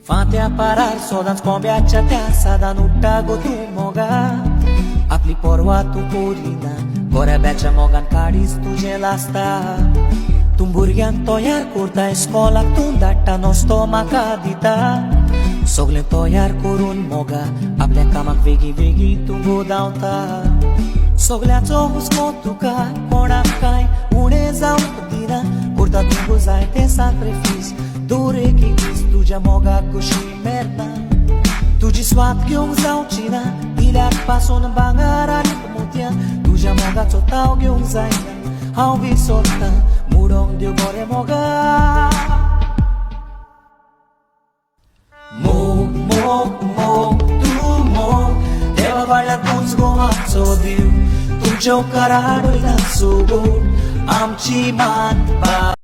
फांत्या पारार सदांच कोंब्याच्या त्या सादान उठ्ठा गो तूं मोगा. आपली पर्वा तूं करिना, गोऱ्याब्याच्या मोगान काडीच तुजें लासता. तूं भुरग्यांक तयार करता, इस्कोलाक तूं धाडटा, नस्तो म्हाका दिता. सगळें तयार करून मोगा आपल्या कामाक वेगीं वेगीं तूं गो धांवता. सगळ्याचो हुस्को तुका, कोणाक कांय उणें जावंक दिना. करता तूं जाय तें साक्रिफीस, दर एक दीस तुज्या मोगाक कशी मेरना. तुजी स्वाद घेवंक जावची ना, दिल्यार पासून भांगर आनी मोतयां. तुज्या मोगाचो ताव घेवंक जायना, हांव विसरता मुडोंक दिव बरें मोगा. मोग मोग मोग तूं मोग, देवा वाडल्यार तूंच गो आमचो देव. तुमच्या उपकारान वयता सो गोड आमची मान.